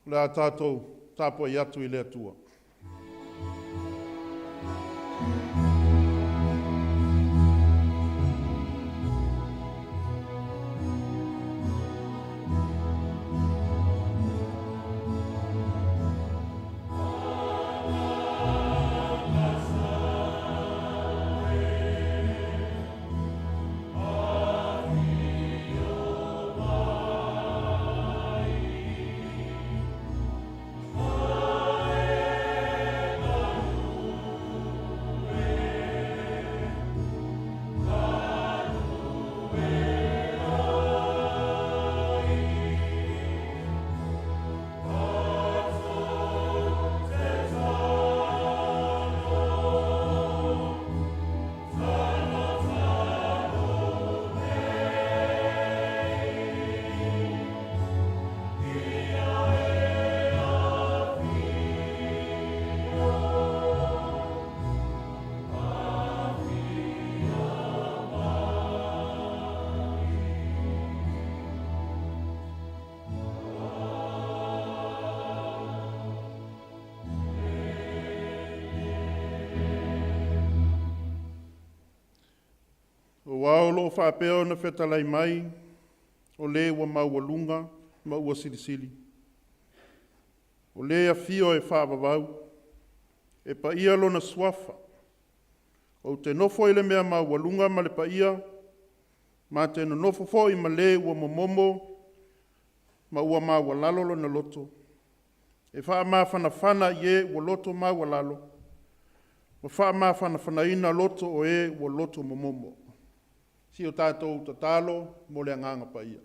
O le a tatou tapuai atu i le Atua. Aua o lo o faapea ona fetalai mai, o le ua maualuga ma ua silisili, o le afio e faavavau, e paia Lona Suafa. Ou te nofo i le mea maualuga ma le paia, ma te nonofo foi ma le ua momomo ma ua maualalo lona loto, e faamafanafana i e ua loto maualalo, ma faamafanafanaina loto o e ua loto momomo. Si o tatou tatalo mo le Agaga Paia.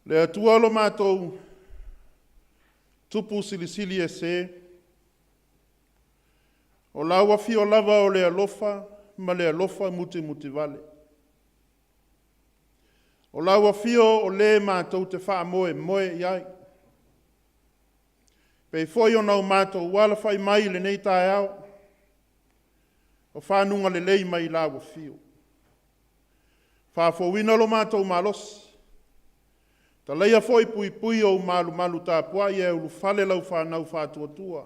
Le Atua lo matou Tupu Silisili Ese, o lau afio lava o le alofa ma le alofa mutimutivale. O lau afio o le matou te faamoemoe i ai. E pei foi ona o matou alafai mai i lenei taeao, o fanuga lelei mai lau afio. Faafouina lo matou malosi, talaia foi puipui ou malumalu tapuai ae ulufale lau fanau faatuatua,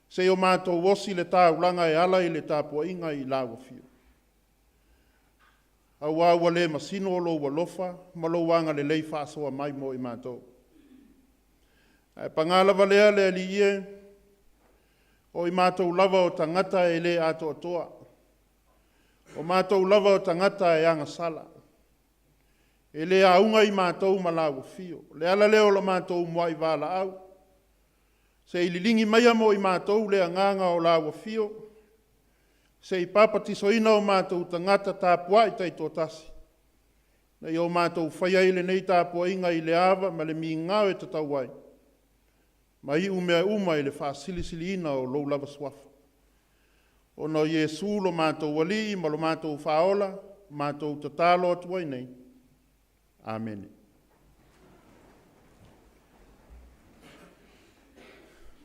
se i o matou osi le taulaga e ala i le tapuaiga i lau afio. Aua ua le masino lou alofa ma lou agalelei faasoa mai mo i matou. Ae paga lava lea le Alii e, o i matou lava o tagata e le atoatoa, o matou lava o tagata e agasala, e le auga i matou ma lau afio. O le ala lea o le matou muai valaau, se i liligi maia mo i matou le agaga o lau afio, se i papatisoina o matou tagata tapuai taitoatasi, ina ia o matou faia ai lenei tapuaiga i le ava ma le migao e tatau ai, ma iu mea uma i le faasilisiliina o lou lava Suafa. Ona o Iesu lo matou Alii ma lo matou Faaola, matou tatalo atu ai nei. Amene.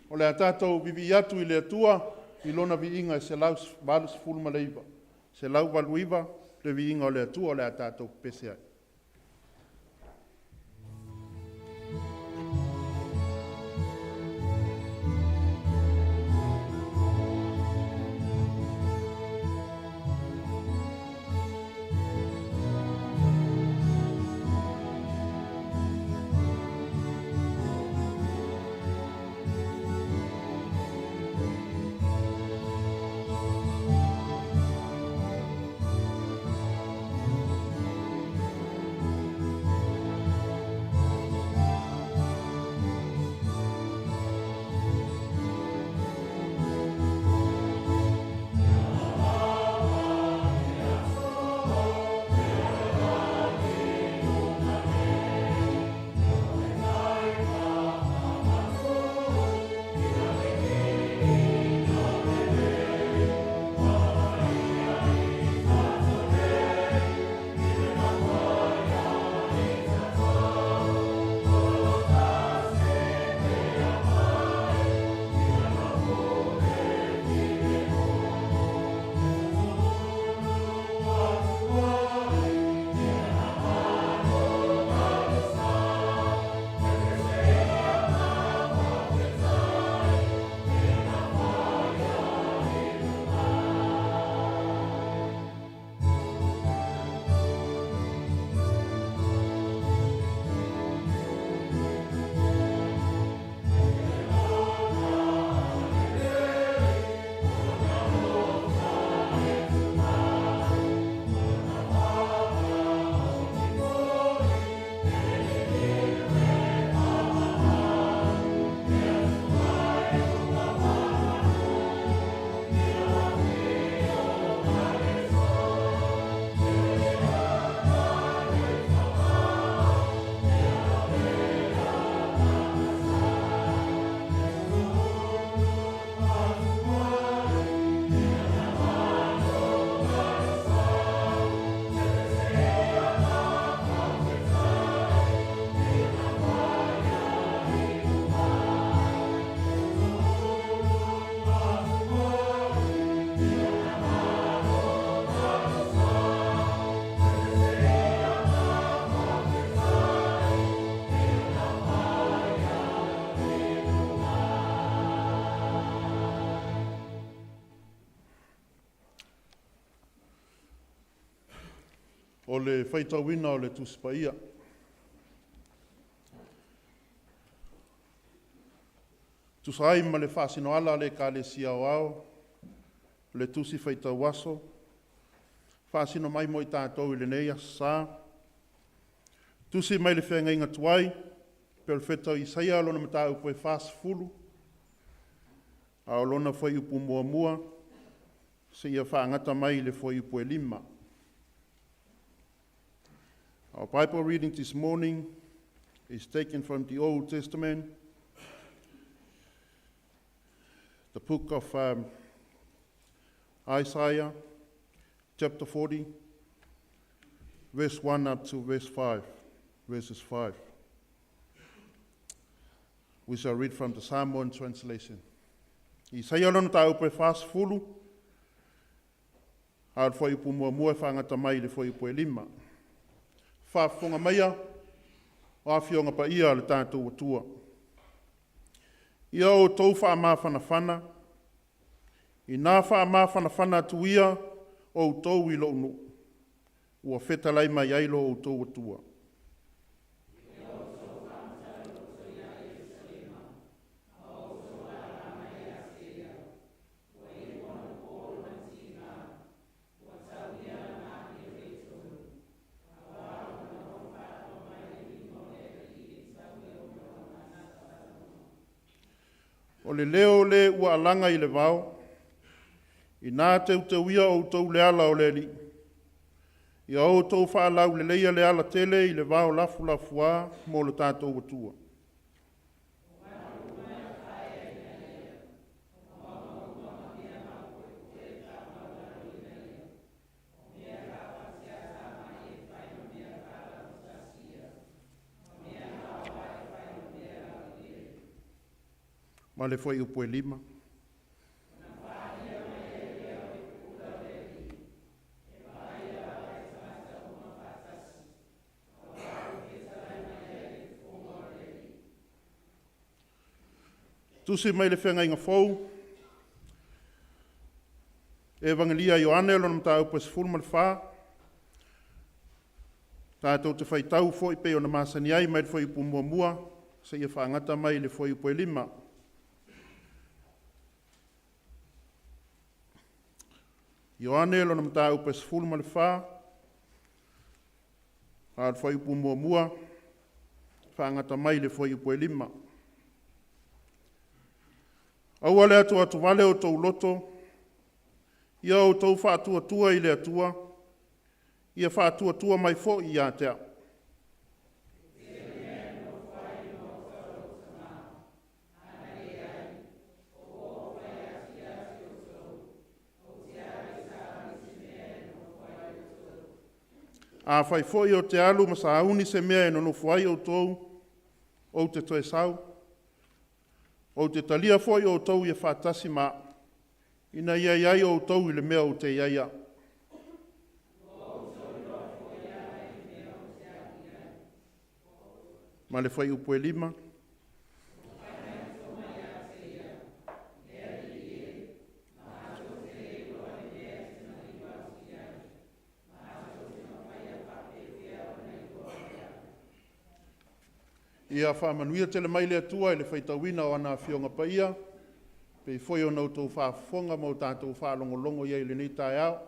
O le a tatou vivii atu i le Atua i Lona viiga e 189, 189 le viiga o le Atua o le a tatou pepese ai. O le faitauina o le Tusi Paia. Tusa ai ma le faasinoala a le Ekalesia Aoao, le Tusi Faitau Aso, faasino mai mo i tatou i lenei aso sa, tusi mai le feagaiga tuai, Perofeta o Isaia lona mataupu e 40, a o lona fuaiupu 1 seia faagata mai i le fuaiupu e 5. Our Bible reading this morning is taken from the Old Testament, the book of Isaiah, chapter 40, verse 1 up to verse 5, verses 5. We shall read from the Samoan translation. Isaia lona mataupu e 40, a o le fuaiupu 1 e faagata mai i le fuaiupu e 5. Faafofoga maia o afioga paia a le tatou Atua. Ia outou faamafanafana, ina faamafanafana atu ia outou i lou nuu, ua fetalai mai ai lo outou Atua. O le leo le ua alaga i le vao, ina teuteuia outou le ala o le Alii, ia outou faalauleleia le alatele i le vao lafulafuā mo le tatou Atua. Ma le fuaiupu e 5. Tusi mai le Feagaiga Fou, Evagelia a Ioane lona mataupu e 14, tatou te faitau foi pei ona masani ai mai le fuaiupu 1 seia faagata mai le fuaiupu e 5. Ioane lona mataupu e 14, a o le fuaiupu 1 faagata mai le fuaiupu e 5. Aua le atuatuvale o outou loto, ia outou faatuatua i le Atua, ia faatuatua mai foi ia te a'u. Afai foi ou te alu ma sauni se mea e nonofo ai outou, ou te toe sau, ou te talia foi outou ia faatasi ma a'u, ina ia i ai outou i le mea ou te i ai a'u. Ma le fuaiupu e 5. Ia faamanuia tele mai le Atua i le faitauina o ana Afioga Paia, pei foi ona outou faafofoga ma o tatou faalogologo i ai i lenei taeao,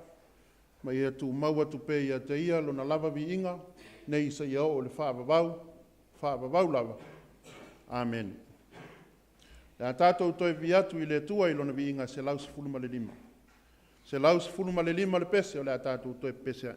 ma ia tumau atu pea ia te Ia Lona lava viiga, nei seia oo i le faavavau, faavavau lava. Amene. Le a tatou toe vivii atu i le Atua i Lona viiga e 115. 115 le pese o le a tatou toe pepese ai.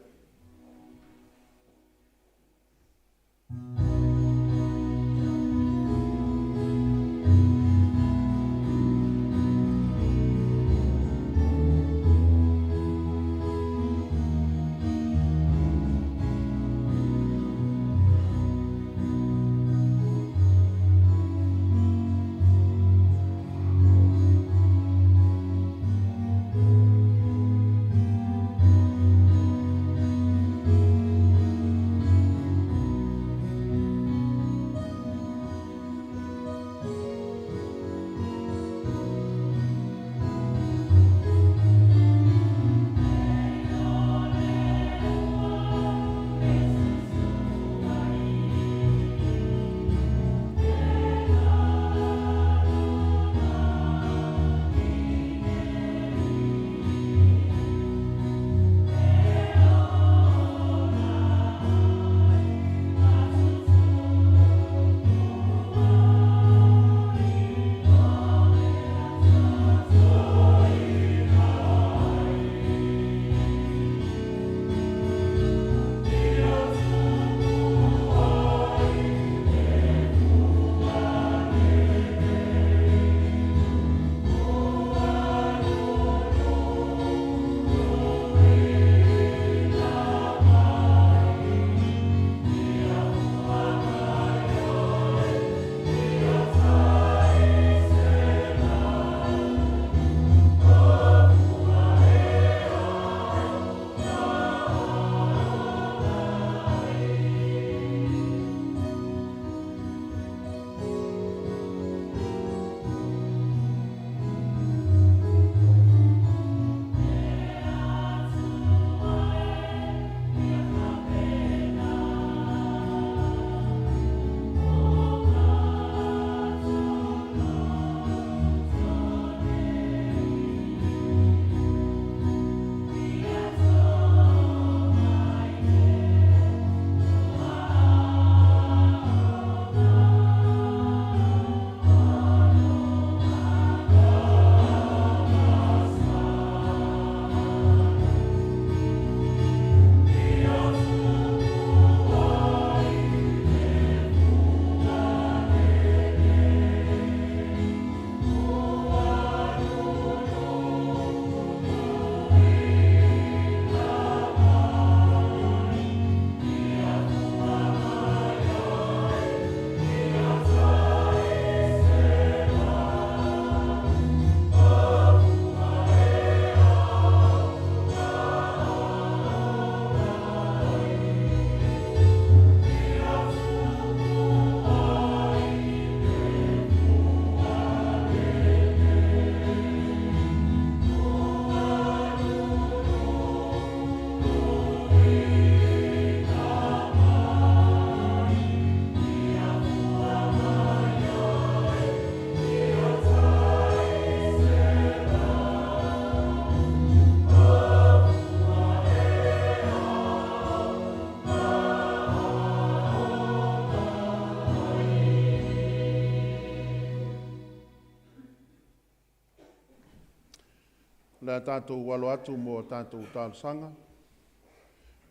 le a tatou alo atu mo a tatou talosaga,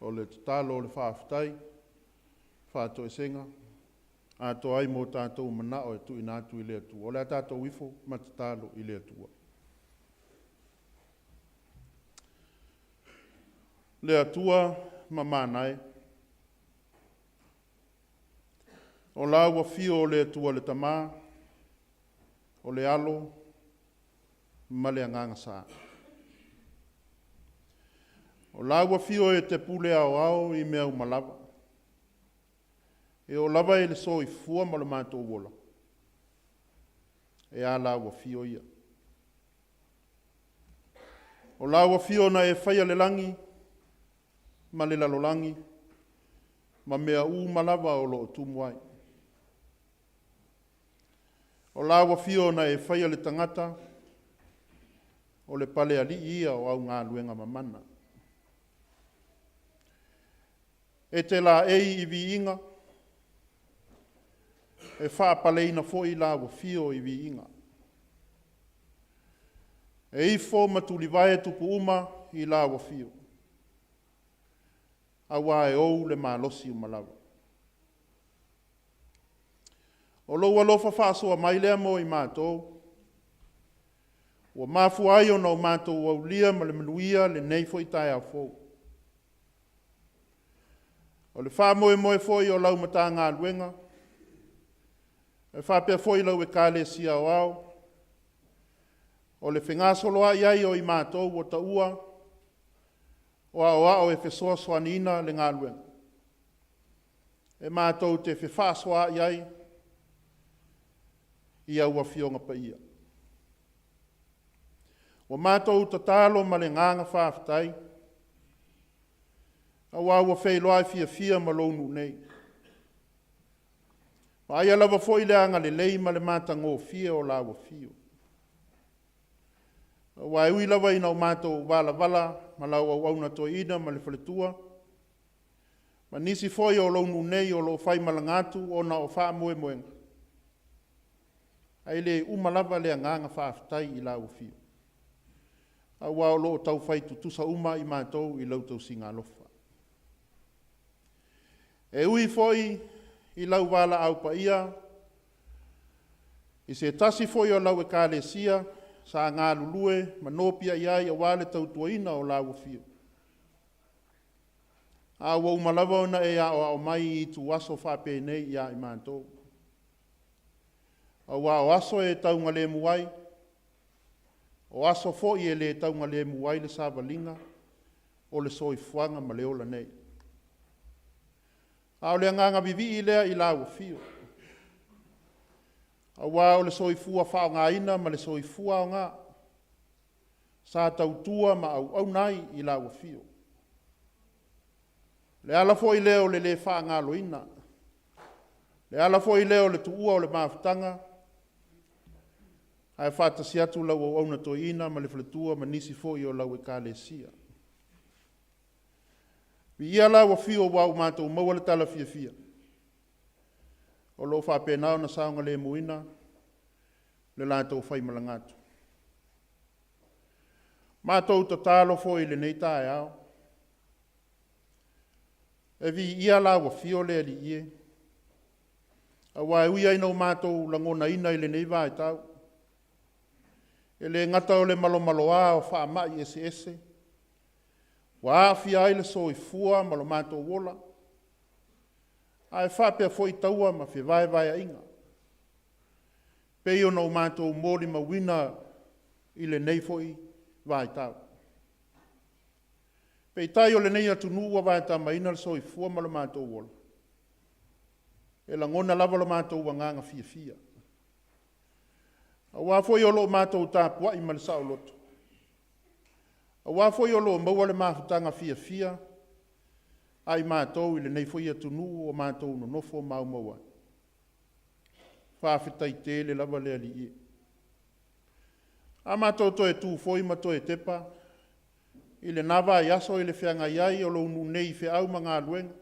o le tatalo o le faafetai, faatoesega, atoa ai mo tatou manao e tuuina atu i le Atua. O le a tatou ifo ma tatalo i le Atua. Le Atua mamana e, o lau afio o le Atua le Tama, o le Alo ma le Agaga Sa. O lau afio e te pule aoao i mea uma lava, e oo lava i le soifua ma lo matou ola, e a lau afio ia. O lau afio na e faia le lagi ma le lalolagi ma mea uma lava o lo o tumu ai. O lau afio na e faia le tagata, o le palealii ia o au galuega mamana. E te laei i viiga, e faapaleina foi lau afio i viiga. E ifo ma tulivae tupu uma i lau afio, auā e ou le malosi uma lava. O lou alofa faasoa mai lea mo i matou, ua mafua ai ona o matou aulia ma le manuia lenei foi taeao fou. O le faamoemoe foi o lau Matagaluega, e faapea foi lau Ekalesia Aoao, o le fegasoloai ai o i matou ua taua o aoao e fesoasoaniina le galuega, e matou te fefaasoaai ai i au Afioga Paia. Ua matou tatalo ma le agaga faafetai, aua ua feiloai fiafia ma lou nuu nei. Vaaia lava foi le agalelei ma le matagofie o lau afio. Aua e ui lava ina o matou valavala ma lau auauna toeaina ma le faletua, ma nisi foi o lou nuu nei o lo o faimalaga atu ona o faamoemoega, ae le uma lava le agaga faafetai i lau afio, aua o lo o taufai tutusa uma i matou i lau tausiga alofa. E ui foi i lau valaau paia, i se tasi foi o lau ekalesia sa galulue ma nopiai ai aua le tautuaina o lau afio, a ua uma lava ona e aoao mai i ituaso faapenei ia i matou. Aua o aso e taugalemu ai, o aso foi e le taugalemu ai le savaliga o le soifuaga ma le ola nei. A o le agaga vivii lea i lau afio, aua o le soifua faaaogaina ma le soifua aoga sa tautua ma auauna ai i lau afio. O le ala foi lea o le le faagaloina, le ala foi lea o le tuua o le mafutaga, ae faatasi atu lau auauna toeaina ma le faletua ma nisi foi o lau ekalesia. Viia lau afio ua o matou maua le tala fiafia, o lo o faapena ona saogalemuina le latou faimalaga atu. Matou tatalo foi i lenei taeao, e viia lau afio le Alii e, aua e ui lava ina o matou lagonaina i lenei vaitau, e le gata o le malomaloa o faamai eseese, ua aafia ai le soifua ma lo matou ola, ae faapea foi taua ma fevaevaeaiga, pei ona o matou molimauina i lenei foi vaitau. Peitai o lenei atunuu ua vaetamaina le soifua ma lo matou ola, e lagona lava lo matou agaga fiafia, aua foi o lo o matou tapuai ma le saoloto, aua foi o lo o maua le mafutaga fiafia a i matou i lenei foi atunuu o matou nonofo maumau ai. Faafetai tele lava le Alii e. A matou toe tu foi ma toe tepa i lena vaiaso i le feagai ai o lou nuu nei i feau ma galuega,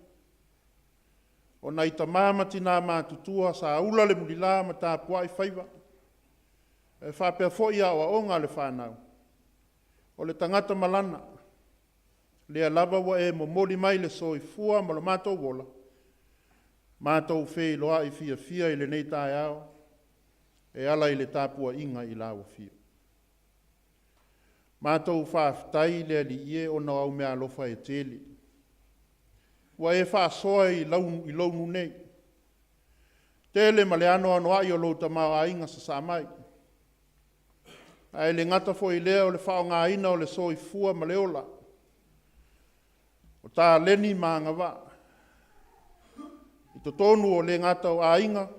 o nai tama ma tina matutua sa ula le mulila ma tapuai faiva, e faapea foi aoaoga a le fanau. O le tagata malana, lea lava ua e momoli mai le soifua ma lo matou ola, matou feiloai fiafia i lenei taeao e ala i le tapuaiga i lau afio. Matou faafetai i le Alii e ona o au meaalofa e tele. Ua e faasoa i Lounu nei, tele ma le anoanoai o lou tamaoaiga sasaa mai. Ae le gata foi i lea o le faaaogaina o le soifua ma le ola, o taleni ma agavaa, i totonu o le gata o aiga,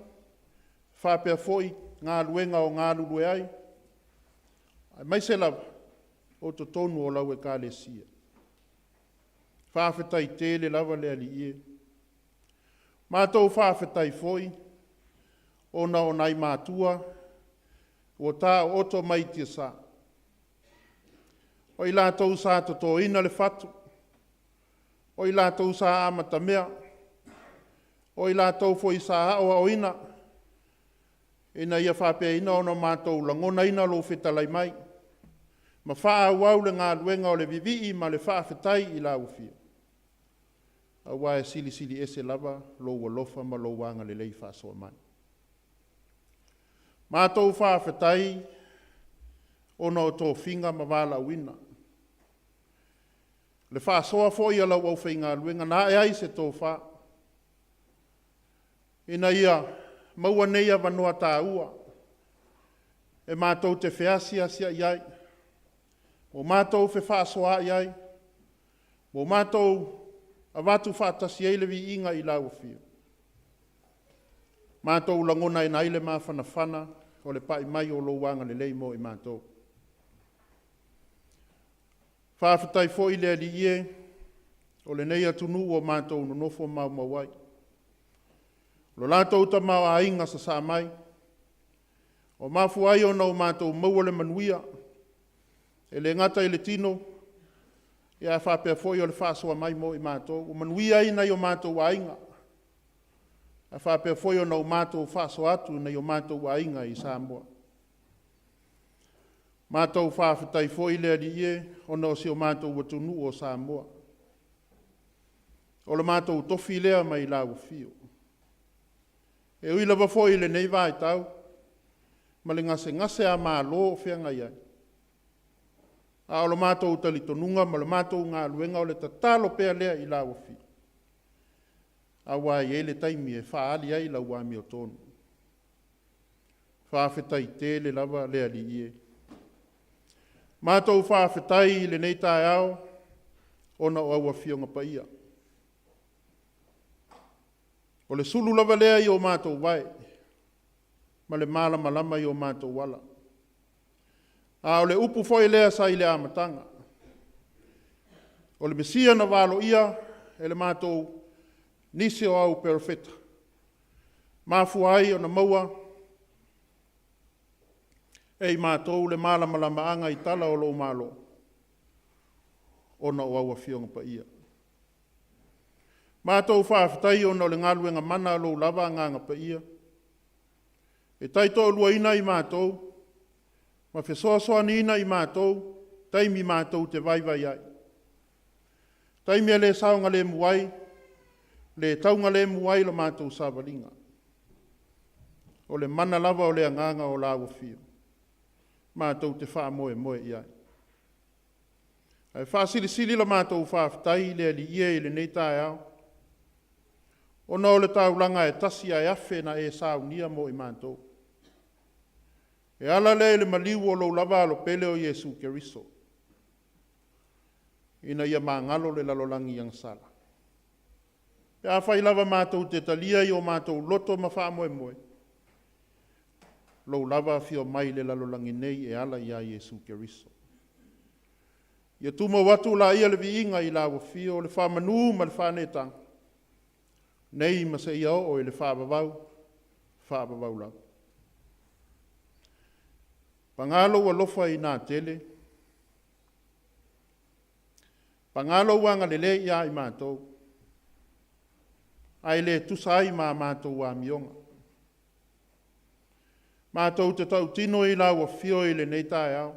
faapea foi galuega o galulue ai, aemaise lava o totonu o lau Ekalesia. Faafetai tele lava le Alii e. Matou faafetai foi ona o nai matua ua taooto mai tiasa. O i latou sa totoina le fatu, o i latou sa amatamea, o i latou foi sa aoaoina ina ia faapeaina ona matou lagonaina lou fetalai mai ma faaauau le galuega o le vivii ma le faafetai i lau Afioga, aua e silisili ese lava lou alofa ma lou agalelei faasoa mai. Matou faafetai ona o tofiga ma valaauina. Le faasoa foi a lau aufaigaluega na ae ai se tofa, ina ia maua nei avanoa taua e matou te feasiasiai ai, ua matou fefaasoaai ai, ua matou avatu faatasi ai le viiga i lau Afio, matou lagonaina ai le mafanafana o le pai mai o lou agalelei mo i matou. Faafetai foi le Alii e, o lenei atunuu ua matou nonofo maumau ai, lo latou tamaoaiga sasaa mai, ua mafua ai ona o matou maua le manuia, e le gata i le tino, ae faapea foi o le faasoa mai mo i matou, ua manuia ai nai o matou aiga, ae faapea foi ona o matou faasoa atu i nai o matou aiga i Samoa. Matou faafetai foi le Alii e, ona o si o matou atunuu o Samoa. O le matou tofi lea mai lau afio. E ui lava foi i lenei vaitau ma le gasegase a malo o feagai ai, a o le matou talitonuga ma le matou galuega o le tatalo pea lea i lau Afio, aua e i ai le taimi e faaali ai lau amiotonu. Faafetai tele lava le Alii e. Matou faafetai i lenei taeao ona o au Afioga Paia. O le sulu lava lea i o matou vae ma le malamalama i o matou ala. A o le upu foi lea sa i le amataga, o le Mesia na valoia e le matou nisi o au perofeta, mafua ai ona maua e i matou le malamalamaaga i tala o lou Malo, ona o au Afioga Paia. Matou faafetai ona o le galuega mana a lou lava Agaga Paia, e taitoaluaina i matou ma fesoasoaniina i matou taimi matou te vaivai ai, taimi e le saogalemu ai, le taugalemu ai la matou savaliga. O le mana lava o le Agaga o lau Afio matou te faamoemoe i ai. Ae faasilisili la matou faafetai i le Alii e i lenei taeao, ona o le taulaga e tasi ae afe na e saunia mo i matou. E ala lea i le maliu o lou lava alo pele o Iesu Keriso, ina ia magalo le lalolagi i agasala. Pe afai lava matou te talia i o matou loto ma faamoemoe lou lava afio mai i le lalolagi nei e ala ia Iesu Keriso. Ia tumau atu laia le viiga i lau afio, le faamanu ma le faaneetaga, nei ma seia oo i le faavavau, faavavau lava. Paga lou alofa inā tele, paga lou agalelei ia i matou, ae le tusa ai ma a matou amioga. Matou te tautino i lau afio i lenei taeao.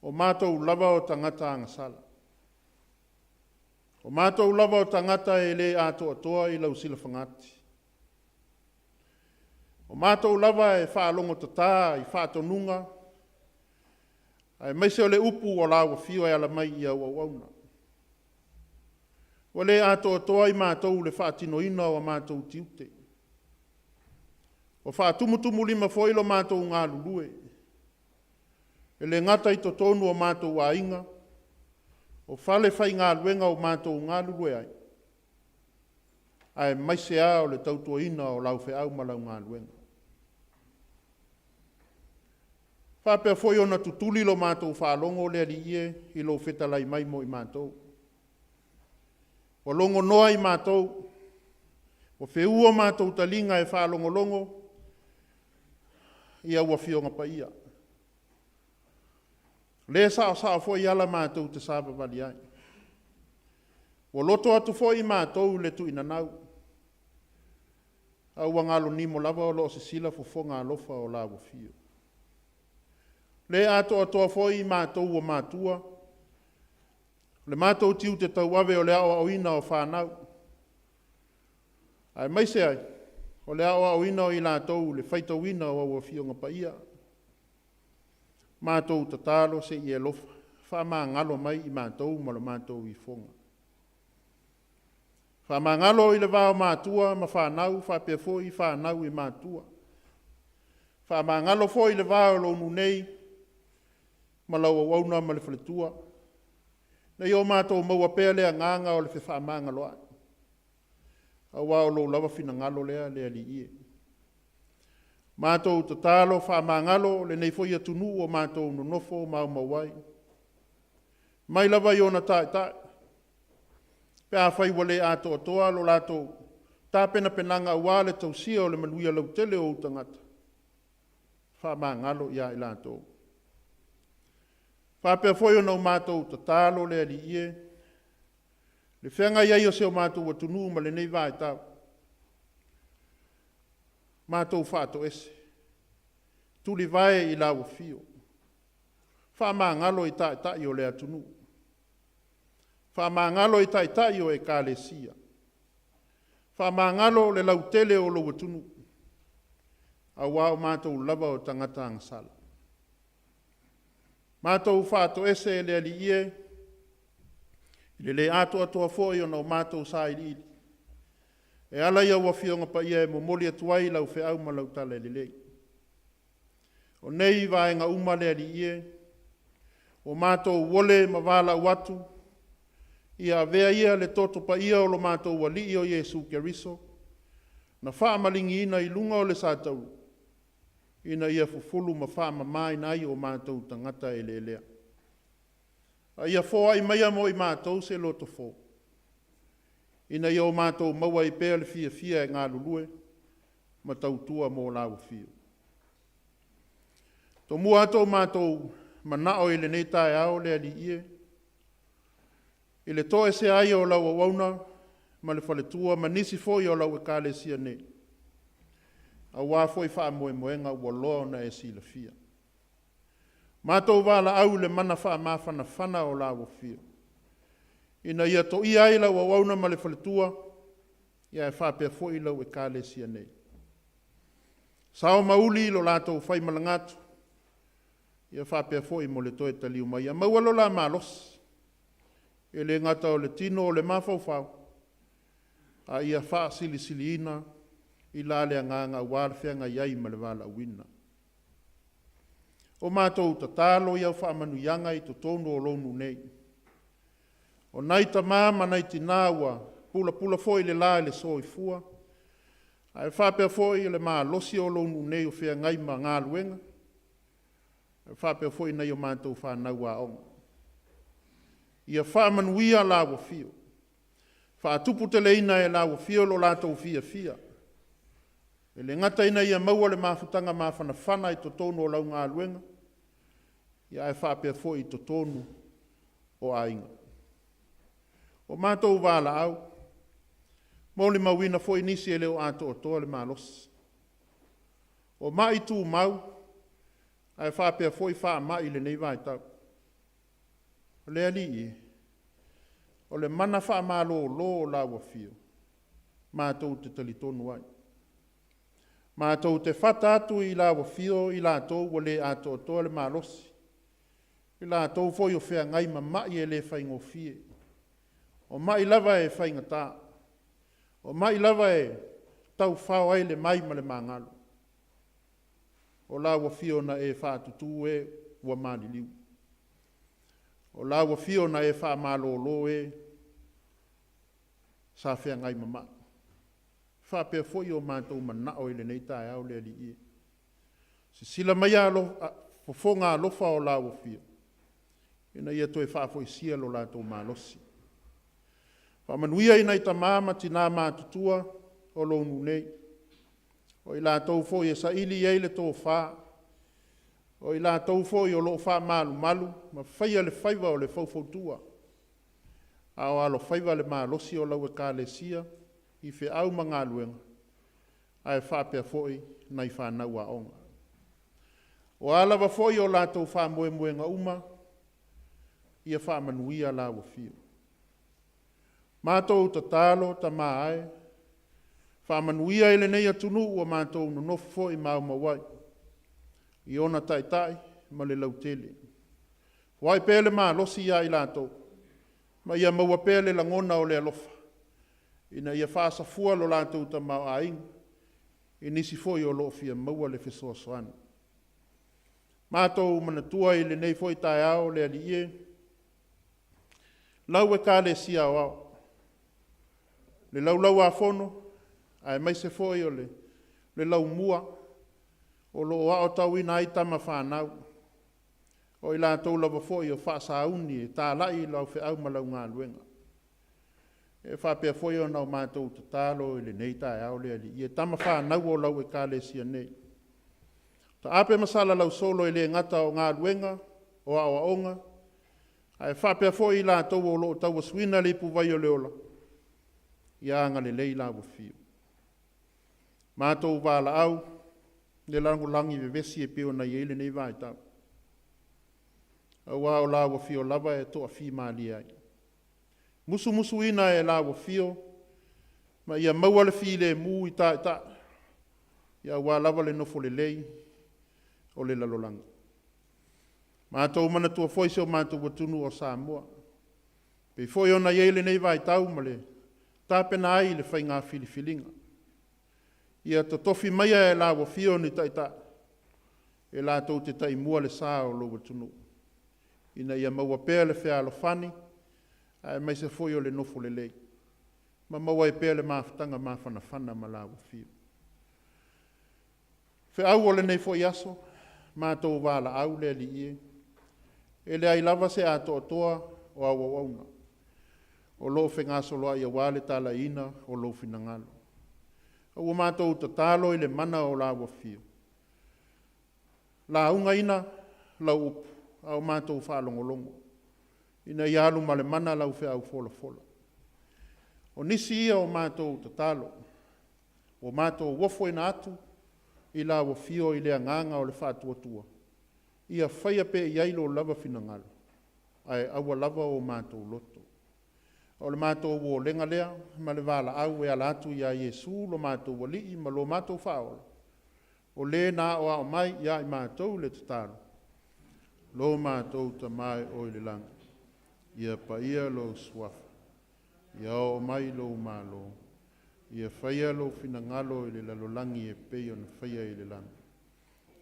O matou lava o tagata agasala. O matou lava o tagata e lē atoatoa i lau silafagati. O matou lava e faalogotatā i faatonuga aemaise o le upu o lau Afio e ala mai i au auauna. Ua le atoatoa i matou i le faatinoina o a matou tiute. Ua faatumutumulima foi lo matou galulue, e le gata i totonu o matou aiga, o falefaigaluega o matou galulue ai, aemaise lava o le tautuaina o lau feau ma lau galuega. E faapea foi ona tutuli lo matou faalogo le Alii e i lou fetalai mai mo i matou. Ua logonoa i matou, ua feua matou taliga e faalogologo i au Afioga Paia. O lea e saosao foi ala matou te savavali ai. Ua loto atu foi matou i le tuinanau, a ua galo nimo lava o lo o sisila fofoga alofa o lau Afio. Le atoatoa foi matou o matua, o le matou tiute tauave o le aoaoina o fanau, aemaise ai o le aoaoina o i latou i le faitauina o au Afioga Paia. Matou tatalo se i e alofa faamagalo mai i matou ma le matou ifoga. Faamagalo i le va o matua ma fanau, faapea foi fanau i matua. Faamagalo foi le va o lou nuu nei ma lau auauna ma le faletua, ina ia o matou maua pea le agaga o le fefaamagaloai, aua o lou lava finagalo lea le Alii e. Matou tatalo, faamagalo lenei foi atunuu ua matou nonofo ma maumau ai, mai lava i ona taitai, pe afai ua le atoatoa lo latou tapenapenaga aua le tausia o le manuia lautele o ou tagata, faamagalo ia i latou. E faapea foi ona matou tatalo le Alii e, le feagai ai o si o matou atunuu ma lenei vaitau, matou faatoese, tulivae i lau Afio, faamagalo i Taitai o le atunuu, faamagalo i Taitai o Ekalesia, faamagalo le lautele o lou atunuu, aua o matou lava o tagata agasala. Matou faatoese le Alii e, i le le atoatoa foi ona o matou sailiili, e ala i au Afioga Paia e momoli atu ai lau feau ma lau tala lelei. O nei vaega uma le Alii e, ua matou ole ma valaau atu, ia avea ia le toto paia o lo matou Alii o Iesu Keriso na faamaligi i luga o le satauro, ina ia fufulu ma faamamaina ai o matou tagata eleelea. A ia foai maia mo i matou se loto fou, ina ia o matou maua ai pea le fiafia e galulue ma tautua mo lau Afio. Tomua atu o matou manao i lenei taeao le Alii e, i le toesea ai o lau auauna ma le faletua ma nisi foi o lau Ekalesia nei, aua foi faamoemoega ua loa ona e silafia. Matou valaau i le mana faamafanafana o lau Afio, ina ia toia ai lau auauna ma le faletua, ae faapea foi lau Ekalesia nei. Sao ma uli lo latou faimalaga atu, ia faapea foi mo le toe taliu mai. Ia maua lo la malosi, e le gata o le tino o le mafaufau, a ia faasilisiliina i la le agaga aua le feagai ai ma le valaauina. O matou tatalo i au faamanuiaga i totonu o lou nuu nei. O nai tama ma nai tina ua pulapula foi le la i le soifua, ae faapea foi le malosi o lou nuu nei o feagai ma galuega, ae faapea foi nai a matou fanau aoga. Ia faamanuia lau Afio, faatuputeleina e lau Afio lo latou fiafia, e le gata ina ia maua le mafutaga mafanafana i totonu o lau galuega, ae faapea foi i totonu o aiga. O matou valaau, molimauina foi nisi e le o atoatoa le malosi. O mai tumau, ae faapea foi faamai i lenei vaitau. O le Alii e, o le mana faamalōlō o lau afio, matou te talitonu ai. Matou te fata atu i lau afio i latou ua le atoatoa le malosi, i latou foi o feagai ma mai e le faigofie, o mai lava e faigata, o mai lava e taufao ai le mai ma le magalo. O lau afio na e faatutū e ua maliliu. O lau afio na e faamalōlō e sa feagai ma mai. E faapea foi o matou manao i lenei taeao le Alii e. Sisila maia alo, fofoga alofa o lau afio, ina ia toe faafoisia lo latou malosi. Faamanuia i nai tama ma tina matutua o lou nuu nei, o i latou foi e saili i ai le tofa, o i latou foi o lo o faamalumalu ma faia le faiva o le faufautua, a o alofaiva le malosi o lau Ekalesia i feau ma galuega, ae faapea foi nai fanau aoga. O a lava foi o latou faamoemoega uma, ia faamanuia lau afio. Matou tatalo Tama e, faamanuia i lenei atunuu ua matou nonofo foi ma aumau ai, i ona taitai ma le lautele. Foai pea le malosi ia i latou, ma ia maua pea le lagona o le alofa, ina ia faasafua lo latou tamaoaiga i nisi foi o lo o fia maua le fesoasoani. Matou manatua i lenei foi taeao le Alii e, lau Ekalesia Aoao, le Laulau-a-Fono aemaise foi o le laumua o lo o aotauina ai tama fanau, o i latou lava foi o faasauni e talai lau feau ma lau galuega. E faapea foi ona o matou tatalo i lenei taeao le Alii e, tama fanau o lau Ekalesia nei, taape ma salalau solo e le gata o galuega, o aoaoga, ae faapea foi i latou o lo o tauasuina le ipuvai o le ola, ia agalelei lau Afio. Matou valaau le lalolagi vevesi e pei ona i ai lenei vaitau, aua o lau Afio lava e toafimalie ai. Musumusuina e lau Afio ma ia maua le filemu i taitai, aua lava le nofo lelei o le lalolagi. Matou manatua foi si o matou atunuu o Samoa, e pei foi ona i ai lenei vaitau ma le tapena ai i le faiga filifiliga. Ia totofi maia e lau Afio ni taitai e latou te taimua le sa o lou atunuu, ina ia maua pea le fealofani aemaise foi o le nofo lelei, ma maua ai pea le mafutaga mafanafana ma lau Afio. Feau o lenei foi aso, matou valaau le Alii e, e leai lava se atoatoa o au auauna o lo o fegasoloai aua le talaiina o lou finagalo. A ua matou tatalo i le mana o lau Afio, laugaina lau upu a o matou faalogologo, ina ia alu ma le mana lau feau folafola. O nisi ia o matou tatalo ua matou ofoina atu i lau Afio i le agaga o le faatuatua, ia faia pea i ai lou lava finagalo, ae aua lava o matou loto. O le matou olega lea ma le valaau e ala atu ia Iesu lo matou Alii ma lo matou Faaola, o Le na aoao mai ia i matou le tatalo, Lo matou Tama e o i le lagi, ia paia lou suafa, ia oo mai lou malo, ia faia lou finagalo i le lalolagi e pei ona faia i le lagi.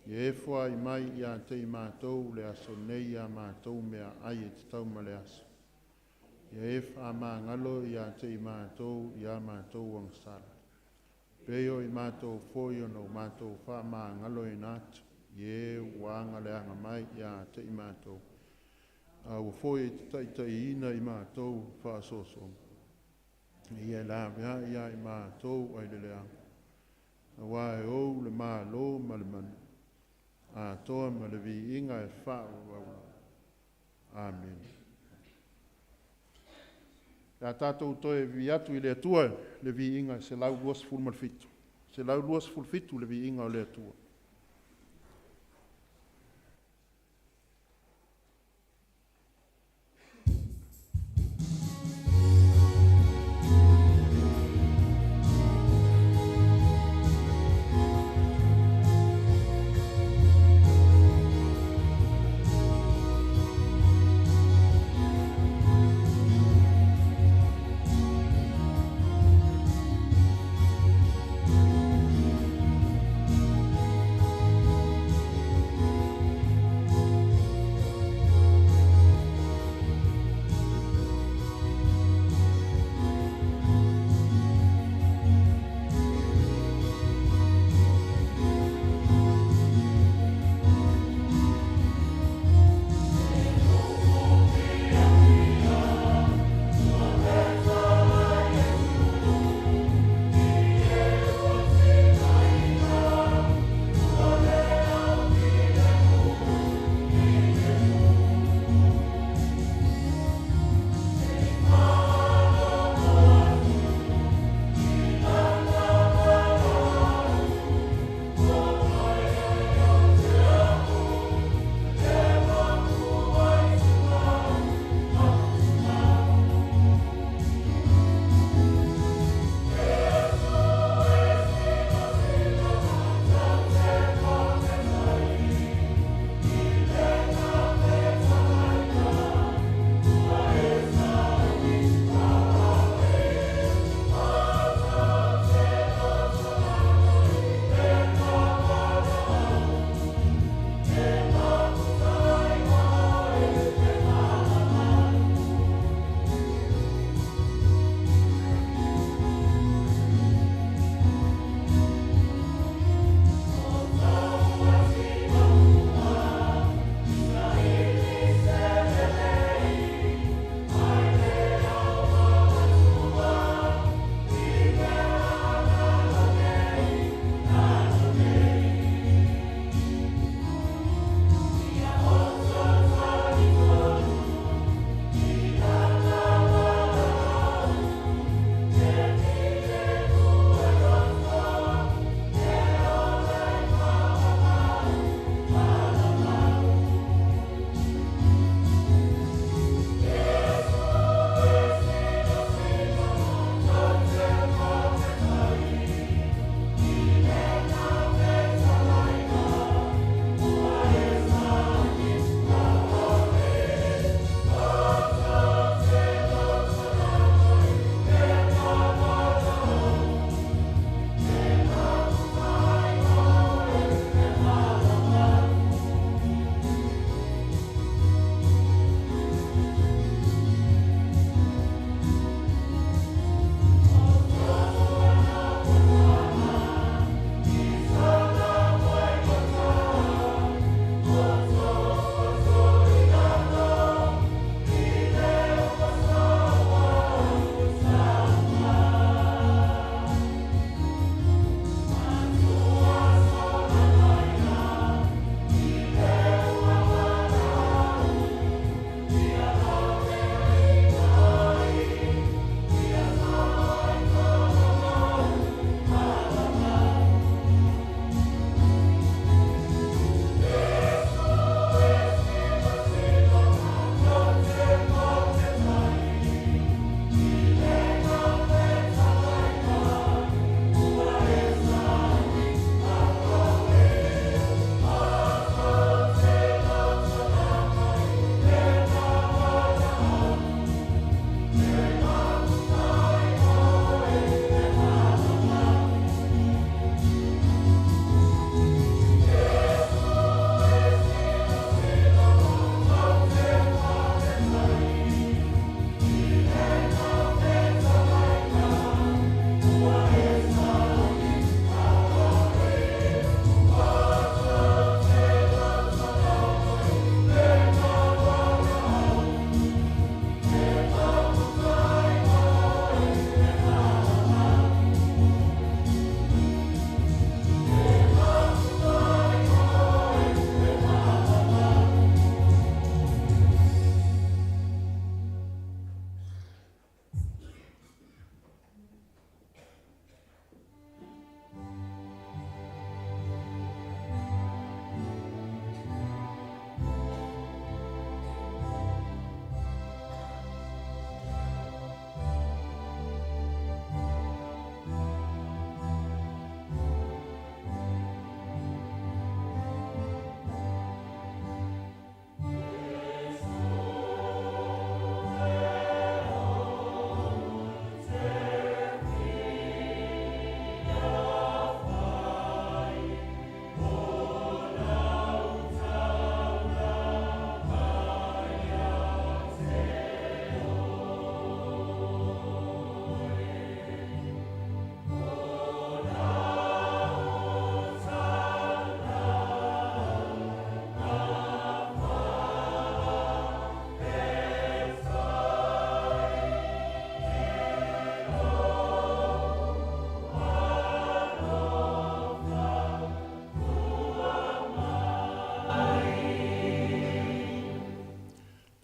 Ia e foai mai ia te i matou le aso nei a matou meaai e tatau ma le aso. Ia e faamagalo ia te i matou i a matou agasala, pei o i matou foi ona o matou faamagaloina atu i e ua agaleaga mai ia te i matou. Aua foi e te taitaiina i matou faasoasoga, ia laveai ia i matou ai le leaga, aua e ou le malo ma le mana, atoa ma le viiga e faavavau. Amene. Le a tatou toe vivii atu i le Atua le viiga e 127. 127 le viiga o le Atua.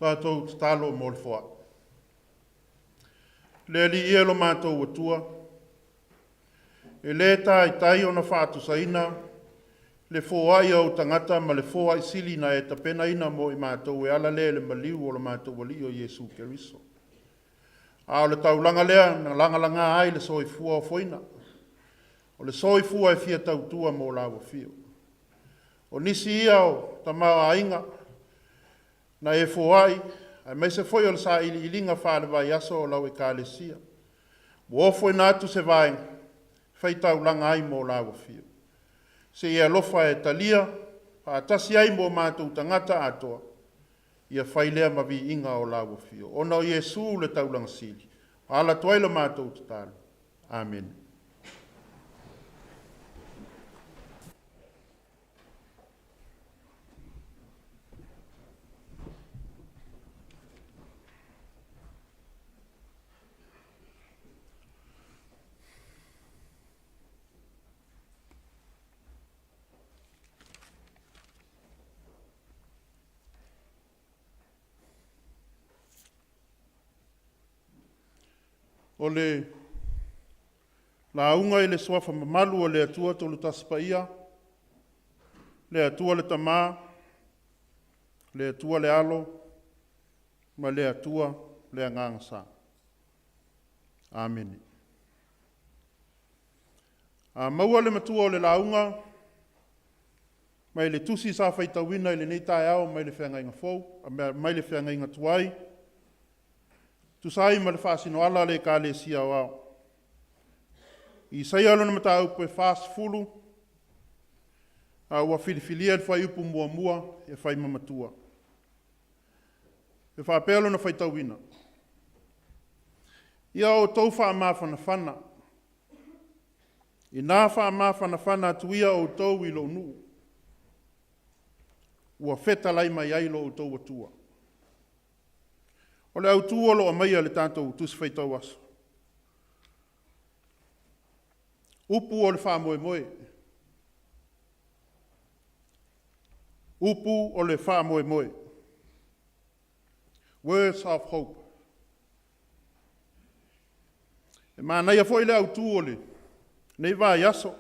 Tatou tatalo mo le foai. Le Alii e lo matou Atua, e lē taitai ona faatusaina le foai a ou tagata ma le foai sili na e tapenaina mo i matou e ala lea i le maliu o lo matou Alii o Iesu Keriso. A o le taulaga lea na lagalaga ai le soifua ofoina, o le soifua e fia tautua mo lau afio. O nisi ia o tamaoaiga na e foai, aemaise foi o le sailiiliga faale-vaiaso o lau Ekalesia, ua ofoina atu se vaega e faitaulaga ai mo lau afio. Se i e alofa e talia faatasi ai mo matou tagata atoa, ia fai lea ma viiga o lau afio. Ona o Iesu le taulaga sili, ua ala atu ai la matou tatalo. Amene. O le lauga i le Suafa mamalu o le Atua Tolu Tasi Paia, le Atua le Tama, le Atua le Alo, ma le Atua le Agaga Sa. Amene. A maua le matua o le lauga mai le tusi sa faitauina i lenei taeao mai le Feagaiga Fou, mai le Feagaiga Tuai, tusa ai ma le faasinoala a le Ekalesia Aoao. Isaia lona mataupu e 40, a ua filifilia le fuaiupu muamua e fai ma matua. E faapea lona faitauina. Ia outou faamafanafana, ina faamafanafana atu ia outou i lou nuu, ua fetalai mai ai lo outou Atua. O le autu o lo o aumaia i le tatou Tusi Faitau Aso, upu o le faamoemoe, upu o le faamoemoe, words of hope. E manaia foi le autu o lenei vaiaso,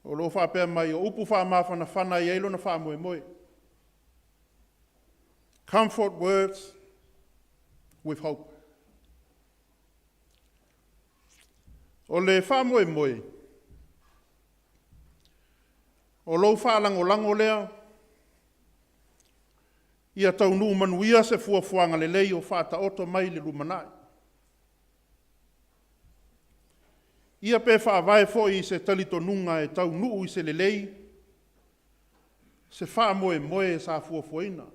o lo o faapea mai, o upu faamafanafana e i ai lona faamoemoe. Comfort words with hope. O le faamoemoe, o lou faalagolago lea ia taunuu manuia se fuafuaga lelei o faataoto mai i le lumanai. Ia pe faavae foi i se talitonuga e taunuu i se lelei, se faamoemoe sa fuafuaina.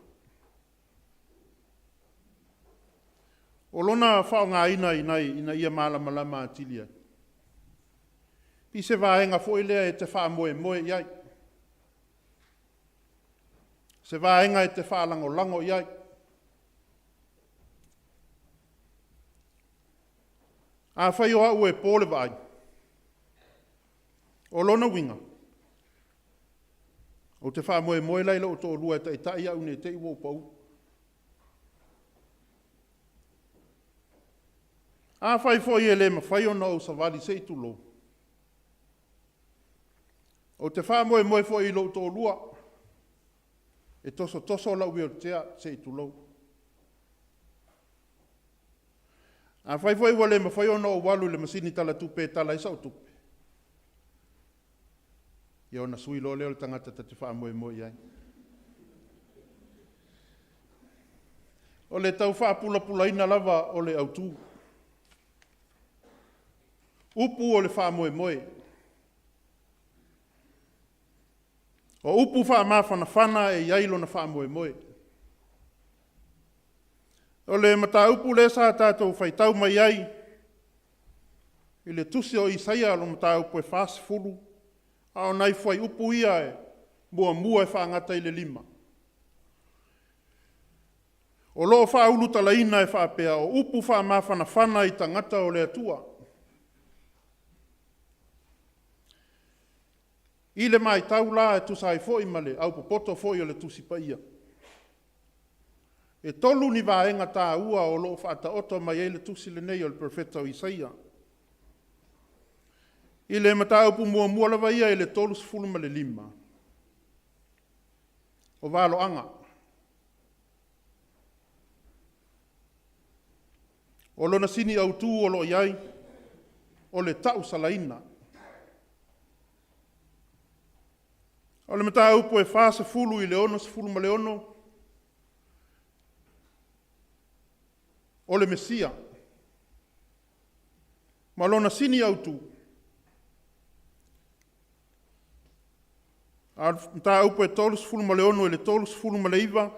O lona faaaogaina ina ia malamalama atili ai, i se vaega foi lea e te faamoemoe i ai, se vaega e te faalagolago i ai. Afai o au e po le vaai, o lona uiga, ou te faamoemoe la i lou toalua e taitai au ne i te i ua ou pau. Afai foi e le mafai ona ou savali se i tulou, ou te faamoemoe foi i lou toalua e tosotoso lau wheelchair se i tulou. Afai foi ua le mafai ona ou alu i le masini talatupe e tala ai sau tupe, ia ona sui loa lea o le tagata ta te faamoemoe i ai. O le tau faapulapulaina lava o le autu. Upu o le faamoemoe. O upu faamafanafana e i ai lona faamoemoe. O le mataupu lea sa tatou faitau mai ai i le tusi o Isaia lona mataupu e 40, a o nai fuaiupu ia e muamua e faagata i le 5, o lo o faaulutalaina e faapea, o upu faamafanafana i tagata o le Atua. I le matau la e tusa ai foi ma le aupopoto foi o le Tusi Paia, E tolu ni vaega taua o lo o faataoto mai ai le tusi lenei o le Perofeta o Isaia. I le mataupu muamua lava ia i le 35, o valoaga. O lona sini autu o lo o i ai, o le tausalaina. O le mataupu e 40 i le 66, o le Mesia ma lona sini autu, a o le mataupu e 36 i le 39,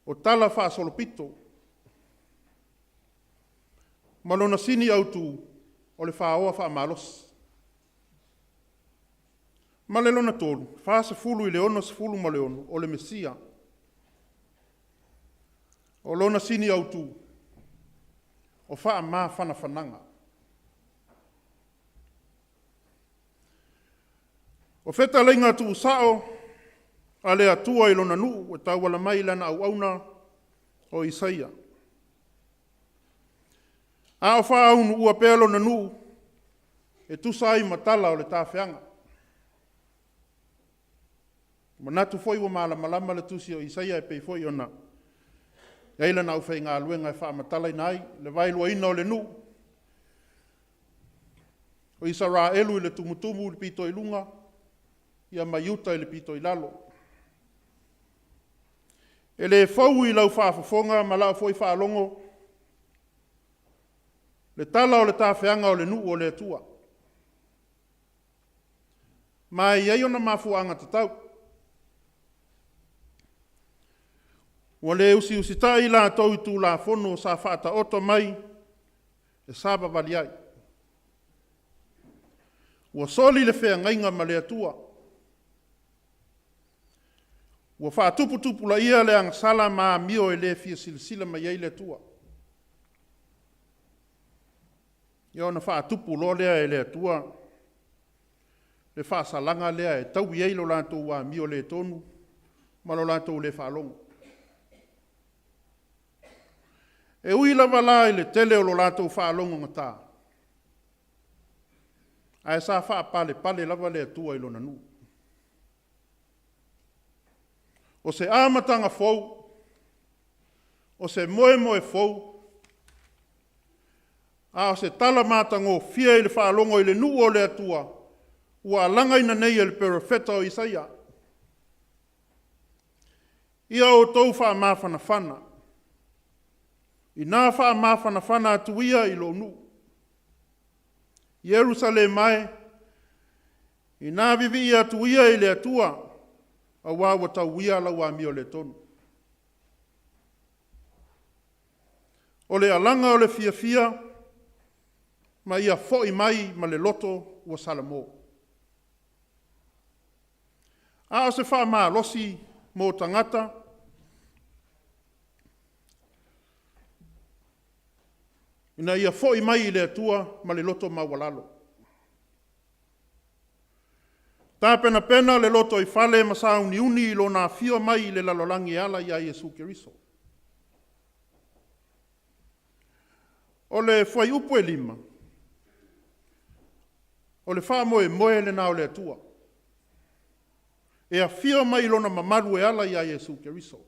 o talafaasolopito ma lona sini autu, o le faoa faamalosi. Ma le lona tolu, 40 i le 66, o le Mesia. O lona sini autu, o faamafanafanaga. O fetalaiga tuusao a le Atua i Lona nuu e tauala mai i Lana auauna o Isaia. A o faaunuua pea Lona nuu e tusa ai ma tala o le tafeaga. E manatu foi ua malamalama le tusi o Isaia e pei foi ona i ai lana aufaigaluega e faamatalaina ai le vaeluaina o le nuu o Isaraelu i le tumutumu i le pito i luga, ia ma Iuta i le pito i lalo. E le fou i lau faafofoga ma lau foi faalogo le tala o le tafeaga o le nuu o le Atua. Ma e i ai ona mafuaaga tatau. Ua le usiusitai i latou i Tulafono sa faataoto mai e savavali ai. Ua soli le feagaiga ma le Atua. Ua faatuputupulaia le agasala ma amio e le fia silasila mai ai le Atua. Ia ona faatupu loa lea e le Atua le faasalaga lea e taui ai lo latou amio le tonu ma lo latou le faalogo. E ui lava la i le tele o lo latou faalogogata, ae sa faapalepale lava le Atua i Lona nuu. O se amataga fou, o se moemoe fou, a o se tala matagofie i le faalogo i le nuu o le Atua ua alagaina nei e le Perofeta o Isaia. Ia outou faamafanafana, ina faamafanafana atu ia i lou nuu. Ierusalema e, ina vivii atu ia i le Atua, auā ua tauia lau amio le tonu. O le alaga o le fiafia, ma ia foi mai ma le loto ua salamo. A o se faamalosi mo tagata ina ia foi mai i le Atua ma le loto maualalo. Tapenapena le lotoifale ma sauniuni i Lona afio mai i le lalolagi e ala ia Iesu Keriso. O le fuaiupu e 5, o le faamoemoe lena o le Atua, e afio mai i Lona mamalu e ala ia Iesu Keriso.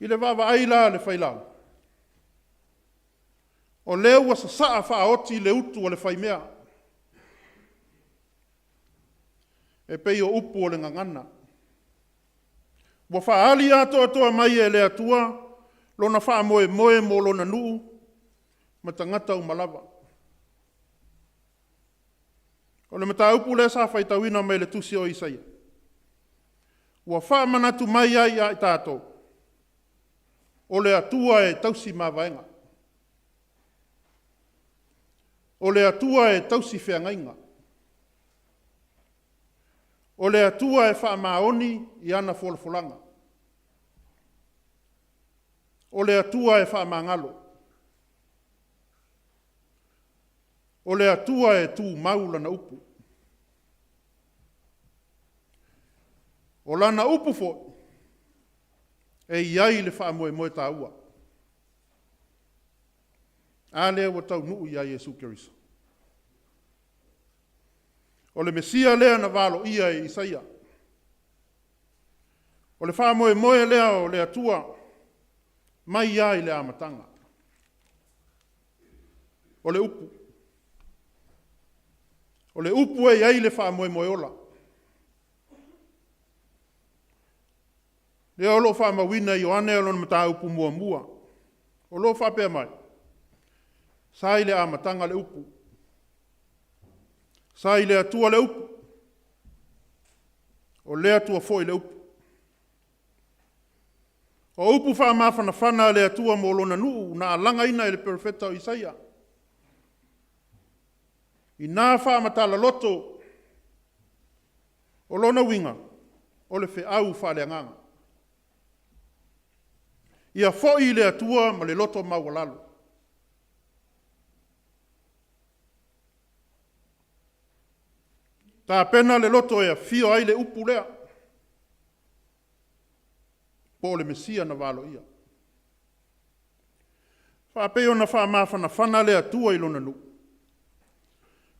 I le vaavaai la a le failao, o lea ua sasaa faaoti le utu a le faimea, e pei o upu o le gagana. Ua faaali atoatoa mai e le Atua lona faamoemoe mo lona nuu ma tagata uma lava. O le mataupu lea sa faitauina mai le tusi o Isaia, ua faamanatu mai ai ia i tatou, o le Atua e tausi mavaega, o le Atua e tausi feagaiga, o le Atua e faamaoni i ana folafolaga, o le Atua e faamagalo, o le Atua e tumau Lana upu. O lana upu foi, e i ai le faamoemoe taua. A lea ua taunuu ia Iesu Keriso. O le Mesia lea na valoia e Isaia. O le faamoemoe lea o le Atua mai lava i le amataga. O le upu. O le upu e i ai le faamoemoe ola. Lea o lo o faamauina e Ioane lona mataupu muamua, o lo o faapea mai, sa i le amataga le upu, sa i le Atua le upu, o le Atua foi le upu. O upu faamafanafana a le Atua mo lona nuu na alagaina e le Perofeta o Isaia. I na faamatala loto, o lona uiga, o le feau faaleagaga. Ia foi i le Atua ma le loto maualalo. Tapena le loto e afio ai le upu lea, po o le Mesia na valoia. Faapei ona faamafanafana le Atua i lona nuu,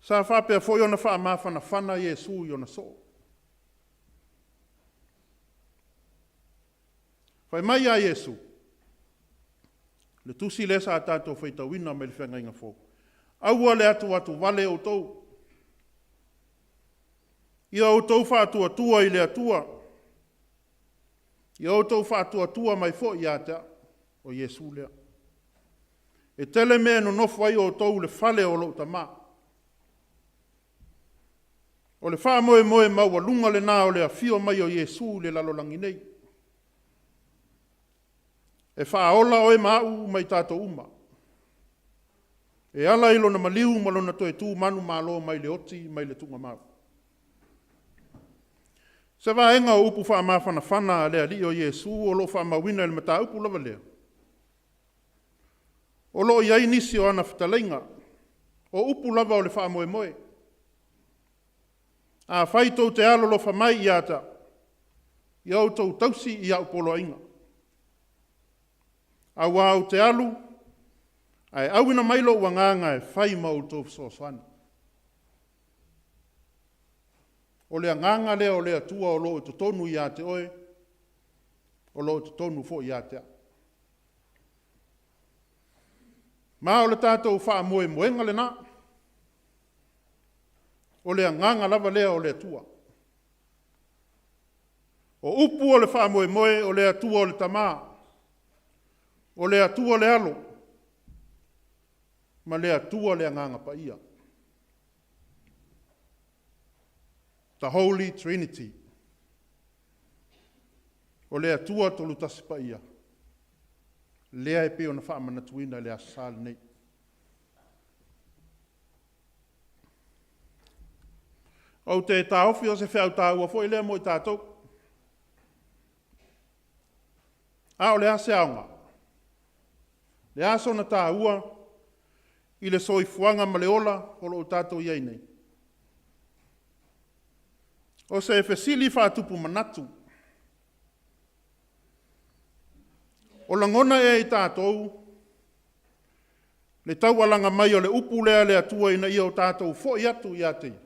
sa faapea foi ona faamafanafana Iesu i ona soo. Fai mai a Iesu, le tusi lea sa tatou faitauina mai le Feagaiga Fou, aua le atuatuvale outou, ia outou faatuatua i le Atua, ia outou faatuatua mai foi ia te au, o Iesu lea. E tele mea e nonofo ai outou i le fale o lou Tama. O le faamoemoe maualuga lena o le afio mai o Iesu i le lalolagi nei, e faaola oe ma au ma i tatou uma, e ala i lona maliu ma lona toe tu manumalo mai le oti mai le tuugamau. Se vaega o upu faamafanafana a le Alii o Iesu o lo o faamauina i le mataupu lava lea, o lo o i ai nisi o ana fetalaiga, o upu lava o le faamoemoe. Afai tou te alolofa mai ia te au, ia outou tausi i au poloaiga, aua ou te alu ae auina mai lou agaga e fai ma outou fesoasoani. O le agaga lea o le Atua o lo o i totonu ia te oe, o lo o i totonu foi ia te au. Ma o le tatou faamoemoega lena, o le agaga lava lea o le Atua. O upu o le faamoemoe, o le Atua o le Tama, o le Atua le Alo, ma le Atua le Agaga Paia. The Holy Trinity. O le Atua Tolutasi Paia, lea e pei ona faamanatuina i le Aso Sa lenei. Ou te taofi o se feau taua foi lea mo i tatou. A o le a se aoga? Le a sona taua i le soifuaga ma le ola o lo o tatou i ai nei? O se fesili faatupu manatu. O lagona ea e i tatou le taualaga mai o le upu lea a le Atua ina ia o tatou foi atu ia te Ia?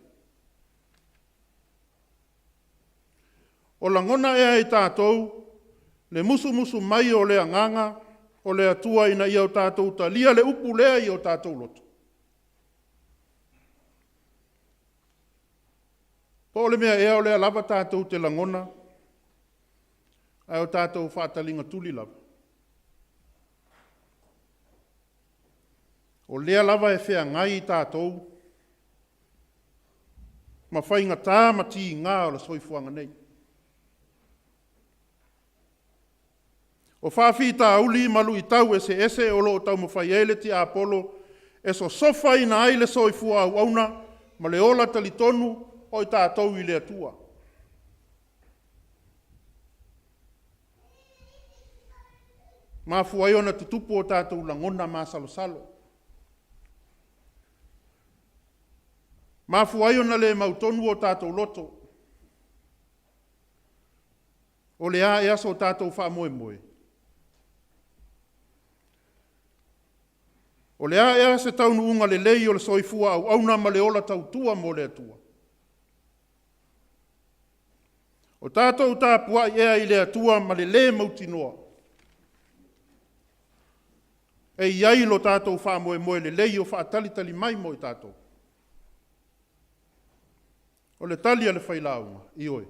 O lagona ea e i tatou le musumusu mai o le agaga o le Atua ina ia o tatou talia le upu lea i o tatou loto? Po o le mea ea o lea lava tatou te lagona ae o tatou faataligatuli lava? O lea lava e feagai i tatou ma faigata ma tiga o le soifuaga nei. O faafitauli ma luitau eseese o lo o taumafai ai le tiapolo e sosofaina ai le soifua auauna ma le ola talitonu o i tatou i le Atua. Mafua ai ona tutupu o tatou lagona masalosalo. Mafua ai ona le mautonu o tatou loto. O le a ea so tatou faamoemoe? O le a ea se taunuuga lelei o le soifua auauna ma le ola tautua mo le Atua? O tatou tapuai ea i le Atua ma le lē mautinoa e i ai lo tatou faamoemoe lelei o faatalitali mai mo i tatou? O le tali a le Failauga, ioe.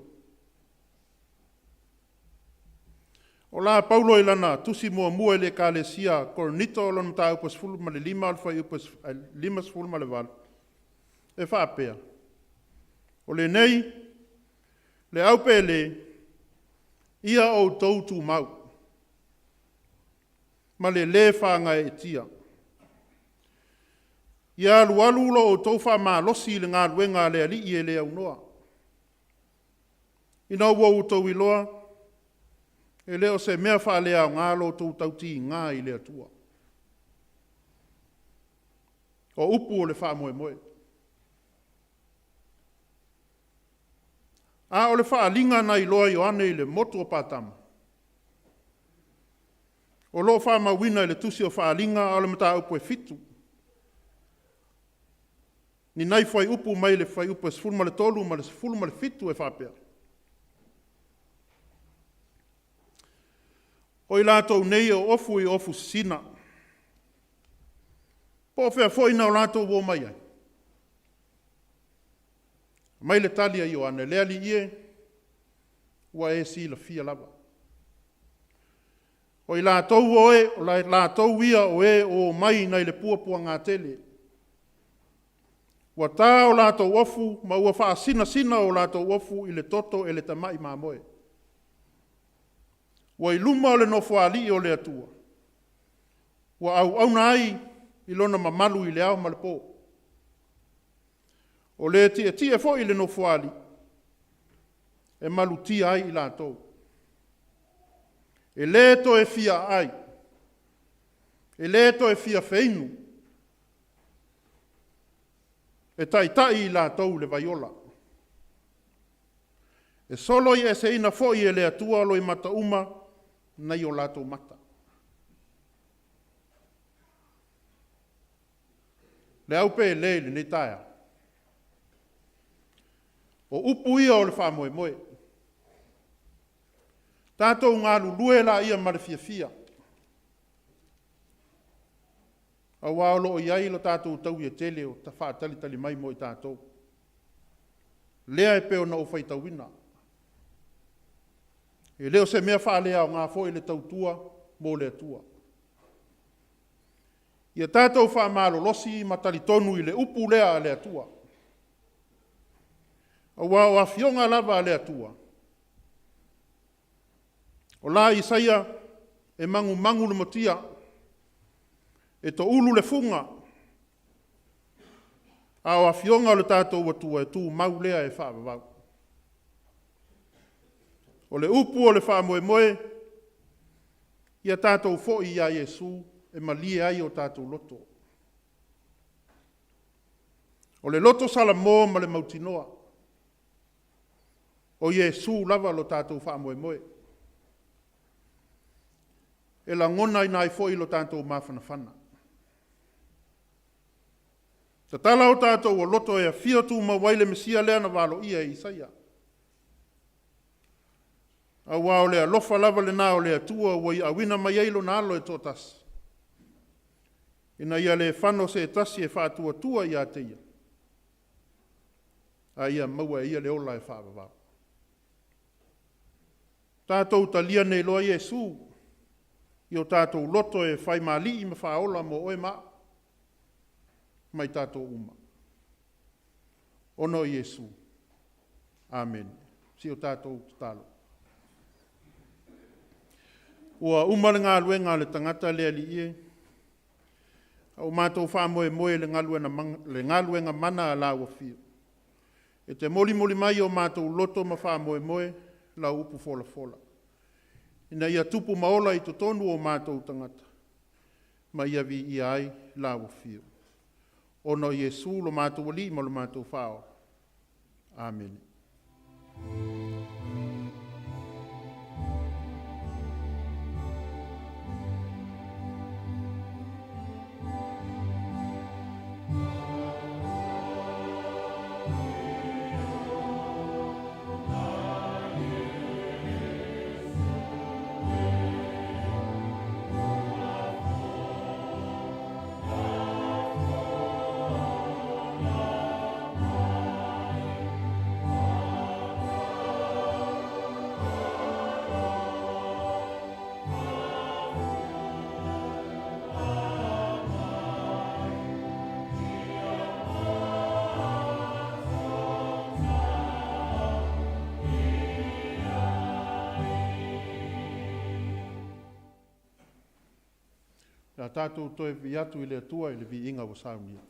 O la Paulo i lana tusi muamua i le Ekalesia Korinito, o lona mataupu e 15 o le fuaiupu 58, e faapea, “O lenei, le aupele, ia outou tumau, ma le lē faagaeetia. Ia alualu lo outou faamalosi i le galuega a le Alii e le aunoa, ina ua outou iloa, e le o se mea faaleaoga lo outou tautiga i le Atua.” O upu o le faamoemoe. A o le faaaliga na iloa e Ioane i le motu o Patamo, o lo o faamauina i le tusi o Faaaliga a o le mataupu e 7, ni nai fuaiupu mai le fuaiupu e 13 ma le 17 e faapea, “O i latou nei o ofu i ofu sisina, po o fea foi na o latou o mai ai?” Aumai le tali a Ioane, “Le Alii e, ua e silafia lava.” O i latou, o latou ia o e ua omai nai le puapuagatele, ua ta o latou ofu ma ua faasinasina o latou ofu i le toto e le Tamai Mamoe. Ua i luma o le Nofoalii o le Atua, ua auauna ai i lona mamalu i le ao ma le po. O le tietie foi i le Nofoalii e malutia ai i latou. E le toe fia aai, e le toe fia feinu, e taitai i latou i le vaiola. E soloieseina foi e le Atua loimata uma nai o latou mata.” Le aupeele i lenei taeao, o upu ia o le faamoemoe. Tatou galulue laia ma le fiafia, aua o lo o i ai lo tatou taui e tele o faatalitali mai mo i tatou, lea e pei ona ou faitauina. E le o se mea faaleaoga foi le tautua mo le Atua. Ia tatou faamalolosi ma talitonu i le upu lea a le Atua, aua o Afioga lava a le Atua, o la Isaia e magumagu le mutia, e toulu le fuga, a o Afioga o le tatou Atua, e tumau lea e faavavau. O le upu o le faamoemoe, ia tatou foi ia Iesu e malie ai o tatou loto. O le loto salamo ma le mautinoa, o Iesu lava lo tatou faamoemoe. E lagonaina ai foi lo tatou mafanafana. Tatala o tatou loto e afio tumau ai le Mesia lea na valoia e Isaia. Aua o le alofa lava lena o le Atua ua ia auina mai ai Lona alo e toatasi, ina ia le fano se tasi e faatuatua ia te Ia, a ia maua e ia le ola e faavavau. Tatou talia nei loa Iesu i o tatou loto e fai ma Alii ma Faaola mo oe ma au, ma i tatou uma, ona o Iesu. Amene. Se i o tatou tatalo. Ua uma le galuega a le tagata le Alii e, a ua matou faamoemoe i le galuega mana a lau Afio, e te molimoli mai o matou loto ma faamoemoe lau upu folafola, ina ia tupu ma ola i totonu o matou tagata, ma ia viia ai lau Afio. Ona o Iesu lo matou Alii ma lo matou Faaola. Amene. Le a tatou toe viiga atu i le Atua i le viiga ua saunia.